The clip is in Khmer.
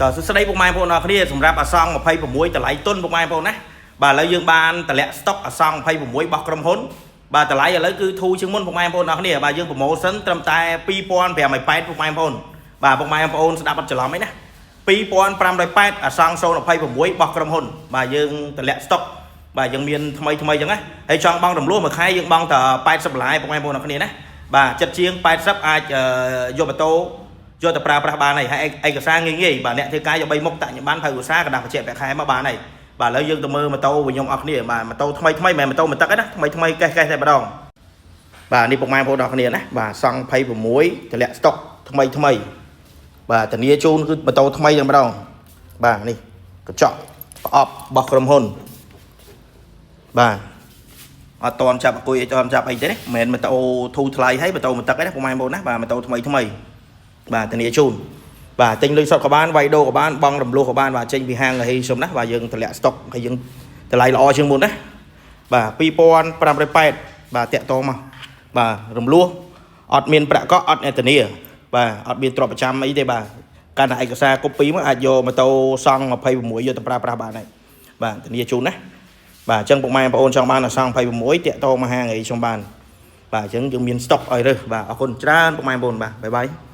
តើសួស្តីពុកម៉ែបងប្អូនអរគ្នាសម្រាប់អាសង់26តម្លៃទុនពុកម៉ែបងប្អូនណាបាទឥឡូវយើងបានតម្លាក់ស្តុកអាសង់26របស់ក្រុមហ៊ុនបាទតម្លៃឥឡូវគឺធូរជាងមុនពុកម៉ែបងប្អូនអរគ្នាបាទយើង promotion ត្រឹមតែ2580ពុកម៉ែបងប្អូនបាទពុកម៉ែបងប្អូនស្ដាប់អត់ច្រឡំអីណា2580អាសង់026របស់ក្រុមហ៊ុនបាទយើងតម្លាក់ស្តុកបាទយើងមានថ្មីថ្មីអញ្ចឹងណាហើយចង់បង់រំលោះមួយខែយើងបង់តែ80ដុល្លារពុកម៉ែបងប្អូនអរគ្នាណាបាទចិត្តជាង80អាចយកម៉ូតូ យកទៅប្រើប្រាស់បានហើយហើយឯកសារងាយងាយបាទអ្នកធ្វើការយក3មុខតញ្ញបានភៅឧស្សាហ៍កដាស់បញ្ជាក់ប្រាក់ខែមកបានហើយបាទឥឡូវយើងទៅមើលម៉ូតូវិញខ្ញុំអស់គ្នាបាទម៉ូតូថ្មីថ្មីមិនមែនម៉ូតូមួយទឹកទេណាថ្មីថ្មីកេះកេះតែម្ដងបាទនេះពុកម៉ែបងប្អូនអស់គ្នាណាបាទសង់26តម្លាក់ស្តុកថ្មីថ្មីបាទធានាជូនគឺម៉ូតូថ្មីតែម្ដងបាទនេះកញ្ចក់ប្រអប់របស់ក្រុមហ៊ុនបាទអត់តន់ចាប់អគុយអីតន់ចាប់អីទេណាមិនមែនម៉ូតូធូរថ្លៃហើយម៉ូតូមួយទឹកទេណាពុកម៉ែបងប្អូនណាបាទម៉ូតូថ្មីថ្មី បាទធានាជូនបាទទិញលុយសុទ្ធក៏បានវាយដូក៏បានបង់រំលោះក៏បានបាទចេញពីហាងហេសុំណាបាទយើងតម្លាក់ស្តុកហើយយើងតម្លៃល្អជាងមុនណាបាទ2580បាទតាក់តងមកបាទរំលោះអត់មានប្រាក់កក់អត់អ្នកធានាបាទអត់មានទ្រព្យប្រចាំអីទេបាទកាន់តែឯកសារ copy មកអាចយកម៉ូតូសង់26យកទៅប្រើប្រាស់បានហើយបាទធានាជូនណាបាទអញ្ចឹងពុកម៉ែបងប្អូនចង់បានអាសង់26តាក់តងមកហាងអីខ្ញុំបានបាទអញ្ចឹងយើងមានស្តុកឲ្យរើសបាទអរគុណច្រើនពុកម៉ែបងប្អូនបាទ bye bye.